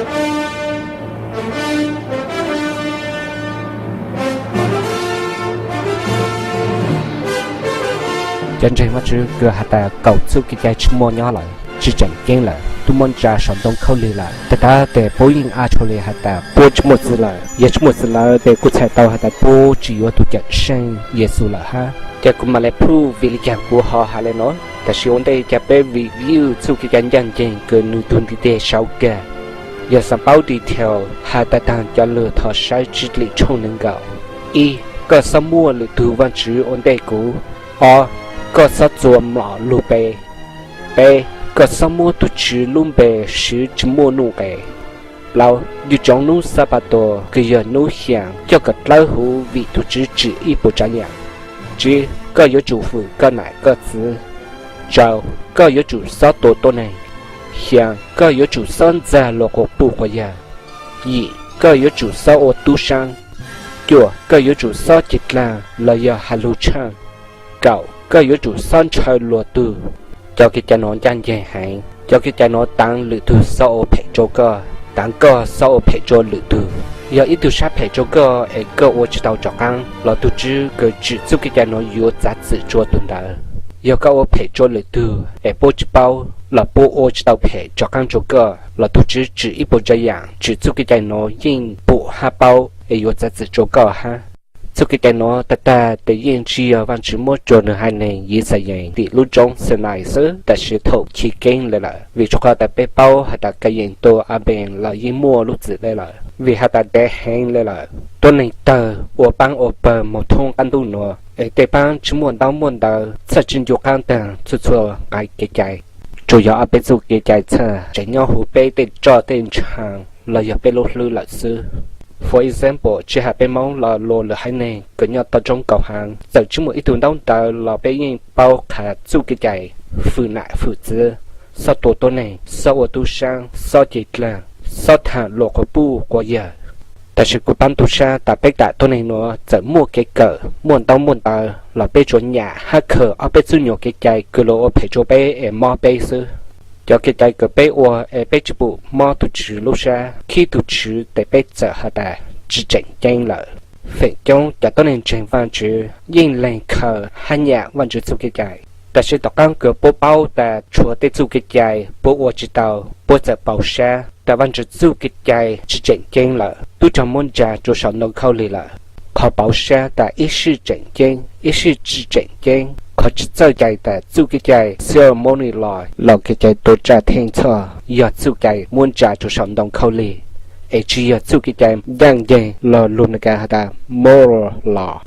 Cov ntseeg Vajtswv kws has tas kaum txuj kev cai tsi muaj nyob lawm, tsi tseem ceeb lawm, tub muab ntsa saum ntoo khaub lig lawm, tag tag tes puab yeej a tshua li has tas puab tsi muaj txwv lawm. Yog tsi muaj txwv lawm tes kuj txhais tau has tas puab tsi yuav tug Cawmseej Yexus lawm hab. Ces kuv mam le phuj vim li caag kuv ho has le nuav, tab sis ua ntej ca peb vim view txuj kev cai ncaaj nceeg kws nwg tug ntiv tes sau kag. Yog xaav paub detail has tas taag cov lug thov saib tswv lim tshooj neeg nkaum. Ib, koj xob muaj lwm tug vaajtswv ua ntej kuv. Ob, koj xob txua mlom lug pe. Peb, koj xob muab tug Tswv lub npe swv tsi muaj nuj nqes. Plaub, yug tsoom nub Xabatos kws yog nub xyaa coj kom dlawb huv vim tug Tswv tsim ib puas tsaav yaam. Tsib, koj yuav tsum fwm koj nam koj txiv. Rau, koj yuav tsum xob tua tuab neeg. Xyaa, koj yuav tsum xob ntxag luas quas puj quas yawg. Yim, koj yuav tsum xob ua tub saab. Cuaj, koj yuav tsum xob ceg dlaag los yog has lug tshaaj. Kaum, koj yuav tsum xob ntshaw luag tug. Cov kev cai nuav ncaaj nceeg heev. Cov kev cai nuav taav lwm tug xob ua phem rua koj, taav koj xob ua phem rua lwm tug. Yog ib tug sab phem rua koj es koj ua tsi tau rov qaab los tug Tswv kws tsim txuj kev cai nuav yuav txav txim rua tug ntawd. Yog koj ua phem rua lwm tug es puab tsi paub los puab ua tsi tau phem rov qaab rua koj los tug Tswv tsim ib puas tsaav yaam, tsim txuj kev cai nuav yeej pum hab paub es yuav txav txim rua koj hab. Txuj kev cai nuav tag tag tes yeej tsi yog Vaajtswv muab rua nwg haiv neeg Yixalayees tim lub roob Xinai xwb, tab sis thaum chiv keeb le lawm, vim rua qhov tas peb paub has tas Kayees tua Abees los yeej muaj lub txim le lawm, vim has tas deev heev le lawm, tuab neeg tawg ua paab ua pawg moog thoob qaab ntuj nuav, es tej paab tsi muaj ntaub muaj ntawv txhaj tsi ncu qaab taag txhua txhua nqai kev cai. Tsuas yog ob peb txuj kev cai txhaj tseem nyob huv peb tej roj tej ntshaav los yog peb lub hlwb lawm xwb. For example, tsi has peb Moob los luas lwm haiv neeg kws nyob toj roob kaum haav, txawm tsi muaj ib tug ntaub ntawv los peb yeej paub qha txuj kev cai fwm nam fwm txiv, xob tua tuab neeg, xob ua tub saab, xob ceg dlaag, xob thaam luas quas puj quas yawg. Tab sis kuv paab tub sab tas peb kam tuab neeg nuav txawm muaj kev kawm, muaj ntaub muaj ntawv los peb tsuas nyam hab khaws ob peb txuj nyuam kev cai kws luas ua phem rua peb es mob peb xwb. Cov kev cai kws peb ua es peb tsi pum mob tug Tswv lub sab, khib tug Tswv tes peb txawm has tas tsi tseem ceeb lawm. Feem coob cov tuab neeg ntseeg Vaajtswv yeej lees khaws hab nyam Vaajtswv txuj kev cai, tab sis tom qaab kws puab paub tas tshuav tej txuj kev cai puab ua tsi tau, puab txawm pauv sab tas Vaajtswv txuj kev cai tsi tseem ceeb lawm, tub rog muab ntsa rua saum ntoo khaub lig lawm. Qhov pauv sab tas ib sij tseem ceeb ib sij tsi tseem ceeb, qhov tsi txawj cai tas txuj kev cai ceremony law los kev cai tua tsaj theej txhoj yog txuj cai muab ntsa rua saum ntoo khaub lig, es tsi yog txuj kev cai ncaaj nceeg los lug Mekas has tas moral law.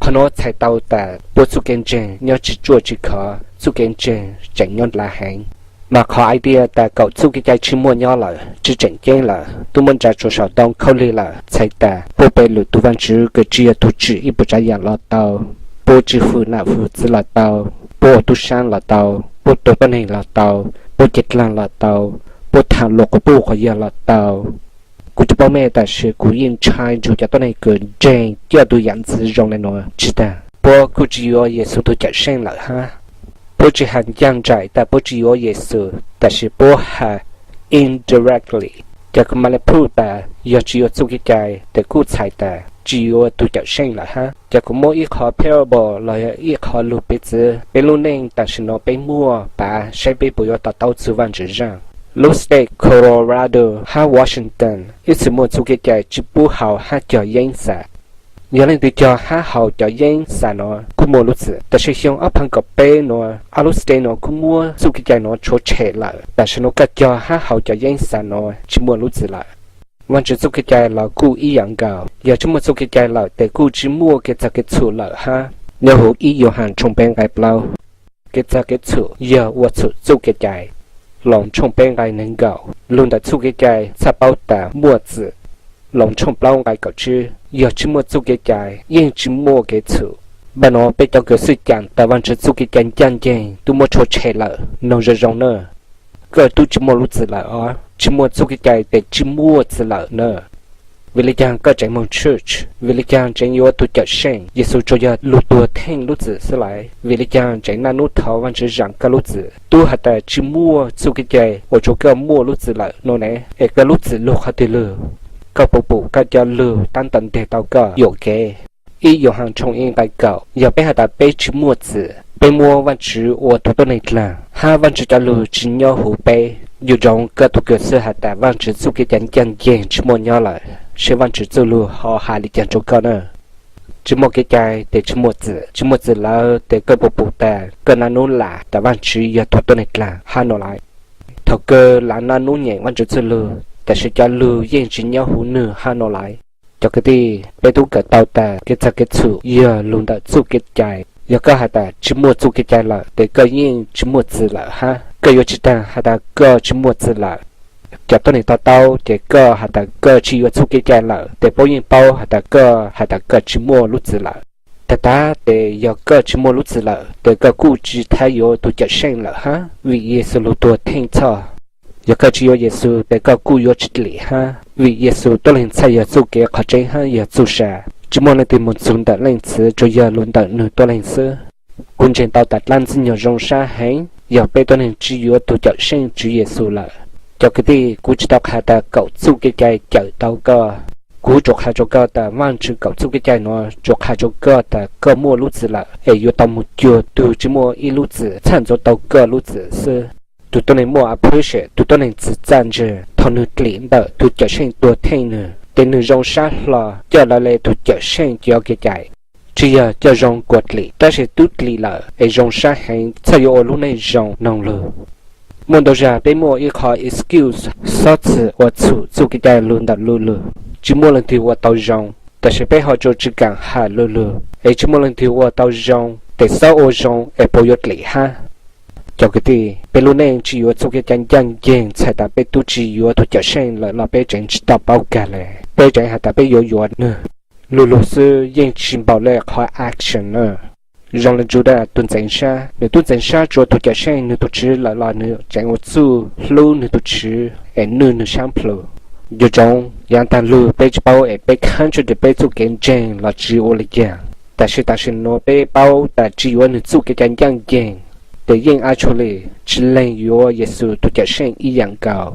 Qhov nuav txhais tau tas puab txuj kev ntseeg nyob tsi ruaj tsi khov, txuj kev ntseeg tseem nyob dlaav heev. Mas qhov idea tas kaum txuj kev cai tsi muaj nyob lawm, tsi tseem ceeb lawm, tub muab ntsa rua saum ntoo khaub lig lawm txhais tas puab pe lwm tug vaajtswv kws tsi yog tug tsim ib puas tsav yaam los tau, puab tsi fwm nam fwm txiv los tau, puab ua tub saab los tau, puab tua tuab neeg los tau, puab ceg dlaag los tau, puab thaam luas quas puj quas yawg los tau. Kuv tsi paub mej tab sis kuv yeej ntshai ntsug cov tuab neeg kws ntseeg coj tug yaam ntxwv zoo le nuav tsi taag. Puab kuj tsi yuav Yexus tug Cawmseej lawm hab. Puab tsi has ncaaj nraim tas puab tsi yuav Yexus, tab sis puab has indirectly. Ces kuv mam le prove tas yog tsi yuav txuj kev cai tes kuj txhais tas tsi yuav tug Cawmseej lawm hab. Ces kuv muab ib qho parable los yog ib qho lug piv txwv peb lub neej tam sim no peb muaj pav saib peb puas yuav to taub txug Vaajtswv zaaj. Lub state Colorado hab Washington ib txwm muaj txuj kev cai tsi pub haus hab cog yeeb xas. Yog leej twg cog hab haus cov yeeb xas nuav kuj muaj lub txim, tab sis xyoo ob phav kaum peb nuav ob lub state nuav kuj muab txuj kev cai nuav tshuav tshem lawm. Tam sim no koj cog hab haus cov yeeb xas nuav tsi muaj lub txim lawm. Vaajtswv txuj kev cai los kuj ib yaam nkaus, yog tsi muaj txuj kev cai lawm tes kuj tsi muaj kev txag kev txhum lawm hab. Nyob huv ib Yohas tshooj peb nqai plaub, kev txag kev txhum yog ua txhum txuj kev cai. Loos tshooj peb nqai neeg nkaum, lug ntawm txuj kev cai txhaj paub tas muaj txim. Loos tshooj plaub nqai kaum tsib, yog tsi muaj txuj kev cai yeej tsi muaj kev txhum. Npaj nuav peb cov kws xwj caam tas Vaajtswv txuj kev cai ncaaj nceeg tub muab tshuav tshem lawm, noog zoo zoo na. Koj tub tsi muaj lub txim lawm os, tsi muaj txuj kev cai tes tsi muaj txim lawm na. Vim li cas koj tseem moog church? Vim li cas tseem yuav tug Cawmseej? Yexus tsuas yog lug tuag theej lub txim xwb lawm. Vim li cas tseem naj nub thov Vaajtswv zaam koj lub txim? Tub has tas tsi muaj txuj kev cai ua rua koj muaj lub txim lawm nua ne, es koj lub txim lug qhov twg lug? Koj puas pum koj cov lug taab tom nteg tau koj yuam kev? Ib Yauhaas tshooj ib nqai kaum, yog peb has tas peb tsi muaj txim, peb muab Vaajtswv ua tug tuab neeg dlaag, hab Vaajtswv cov lug tsi nyob huv peb. Yuav zoo koj tug kws xwb has tas Vaajtswv txuj kev cai ncaaj nceeg tsi muaj nyob lawm, seb Vaajtswv txuj lug ho has li caag rua koj na. Tsi muaj kev cai tes tsi muaj txim, tsi muaj txim lawm tes koj puas pum tas koj naj nub lam tas Vaajtswv yog tug tuab neeg dlaag hab nua lawm? Thaus kawg lam naj nub nyeem Vaajtswv txuj lug, tab sis cov lug yeej tsi nyob huv nwg hab nua lawm. Cov kwv tij, peb tub kawm tau tas kev txag kev txhum yog lug ntawm txuj kev cai. Yog koj has tas tsi muaj txuj kev cai lawm tes koj yeej tsi muaj txim lawm hab koj yuav tsi taag has tas koj tsi muaj txim lawm. Cov tuab neeg to taub, ces koj has tas koj tsi yuav txuj kev cai lawm tes puab yeej paub has tas koj has tas koj tsi muaj lub txim lawm. Tag tag tes yog koj tsi muaj lub txim lawm tes koj kuj tsi thab yuav tug Cawmseej lawm hab, vim Yexus lug tuag theej txhoj. Yog koj tsi yuav Yexus tes koj kuj yuav tsi dlim hab, vim Yexus tuab leeg txhaj yog txuj kev, qhov tseeb hab yog txuj sa. Tsi muaj leej twg moog txug ntawm Leej Txiv tsuas yog lug ntawm nwg tuab leeg xwb. Kuv ntseeg tau tas dlaab Ntxwg Nyoog zoo sab heev yog peb tuab neeg tsi yuav tug Cawmseej Tswv Yexus lawm. Cov kwv tij, kuv tsi tau qha tas kaum txuj kev cai cawm tau koj. Kuv tsuas qha rua koj tas Vaajtswv kaum txuj kev cai nuav tsuas qha rua koj tas koj muaj lub txim lawm es yuav tau moog cuag tug tsi muaj ib lub txim txhaj ntxuav tau koj lub txim xwb. Tug tuab neeg muaj appreciate, tug tuab neeg txim txaj ntseg thaus nwg dlim ntawm tug Cawmseej tuag theej nwg, tes nwg zoo sab hlo coj lawv le tug Cawmseej cov kev cai. Tsi yog coj zoo kuas dlim, tab sis tub dlim lawm es zoo sab heev txhaj yuav ua lub neej zoo noog lug. Muaj ntau zag peb muaj ib qho excuse xob txwm ua txhum txuj kev cai lug ntawm lu lug. Tsi muaj leej twg ua tau zoo, tab sis peb ho tsuas tsi kaam has lu lug, es tsi muaj leej twg ua tau zoo tes xob ua zoo es puas yuav dlim hab? Cov kwv tij, peb lub neej tsi yuav txuj kev cai ncaaj nceeg txhais tas peb tub tsi yuav tug Cawmseej lawm los peb tseem tsi tau paub kag le, peb tseem has tas peb yuav yuav nwg. Lu lug xwb yeej tsi npaum le qhov action na. Zoo le Judas tug ntxeev sab, nwg tub ntxeev sab tsuav tug Cawmseej nwg tug Tswv lawm los nwg tseem ua txuj hlub nwg tug Tswv es nwj nwg sab plhu. Yuav tsoov yaav taag lug peb tsi paub es peb contradict peb txuj kev ntseeg los tsi ua le caag, tab sis tam sim nuav peb paub tas tsi yuav nwg txuj kev cai ncaaj nceeg tes yeej actually tsi leeg yuav Yexus tug Cawmseej ib yaam nkaus.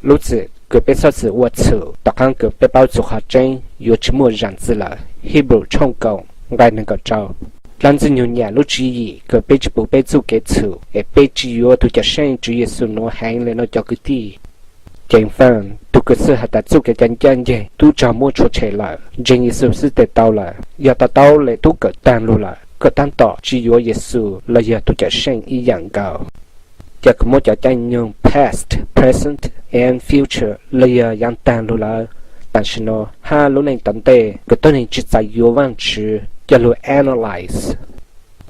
Lub txim kws peb xob txwm ua txhum tom qaab kws peb paub txug qhov tseeb yuav tsi muaj zaam txim lawm. Hebrew tshooj kaum nqai neeg kaum rau. Dlaab Ntxwg Nyoog nyam lub tswv yim kws peb tsi pum peb txuj kev txhum es peb tsi yuav tug Cawmseej Tswv Yexus nuav heev le nuav cov kwv tij. Ceev faj, tug kws xwb has tas txuj kev cai ncaaj nceeg tub raug muab tshua tshem lawm, ntseeg Yexus xwb tes tau lawm. Yog to taub le tub kawm taag lug lawm, koj taab tom tsi yuav Yexus los yog tug Cawmseej ib yaam nkaus. Cov kws muab cov caij nyoog past, present, and future los yog yaav taag lug lawm, tam sim nuav hab lub neej tom ntej kws tuab neeg tsi txais yuav Vaajtswv coj lug analyze.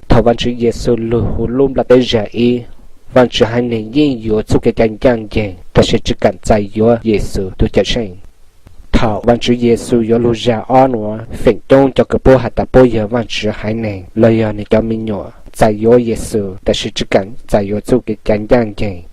Thaus Vaajtswv Yexus lug huv lub nplaj teb zag ib, Vaajtswv haiv neeg yeej yuav txuj kev cai ncaaj nceeg tab sis tsi kaam txais yuav Yexus tug Cawmseej. Thaus Vaajtswv Yexus yuav lug zag ob nuav, feem coob cov kws puab has tas puab yog Vaajtswv haiv neeg los yog nwg cov me nyuam txais yuav Yexus tab sis tsi kaam txais yuav txuj kev cai ncaaj nceeg.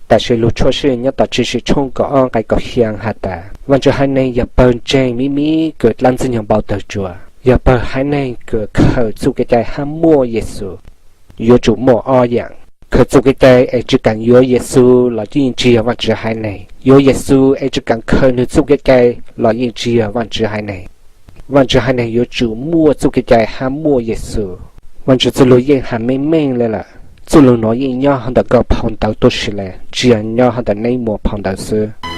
Tam sim lug tshuaj sij nyob tom Tshwm Sim tshooj kaum ob nqai kaum xyaa has tas Vaajtswv haiv neeg yog pawg ntseeg mib mib kws dlaab Ntxwg Nyoog npau tawg tsuas, yog pawg haiv neeg kws khaws txuj kev cai hab muaj Yexus. Yuav tsum muaj ob yaam. Khaws txuj kev cai es tsi kaam yuav Yexus los yeej tsi yog Vaajtswv haiv neeg. Yuav Yexus es tsi kaam khaws nwg txuj kev cai los yeej tsi yog Vaajtswv haiv neeg. Vaajtswv haiv neeg yuav tsum muaj txuj kev cai hab muaj Yexus. Vaajtswv txuj lug yeej has meej meej le lawm, txuj lug nuav yeej nyob hov ntawm koj phau ntawv tuab si le, tsi yog nyob hov ntawm neb muas phau ntawv xwb.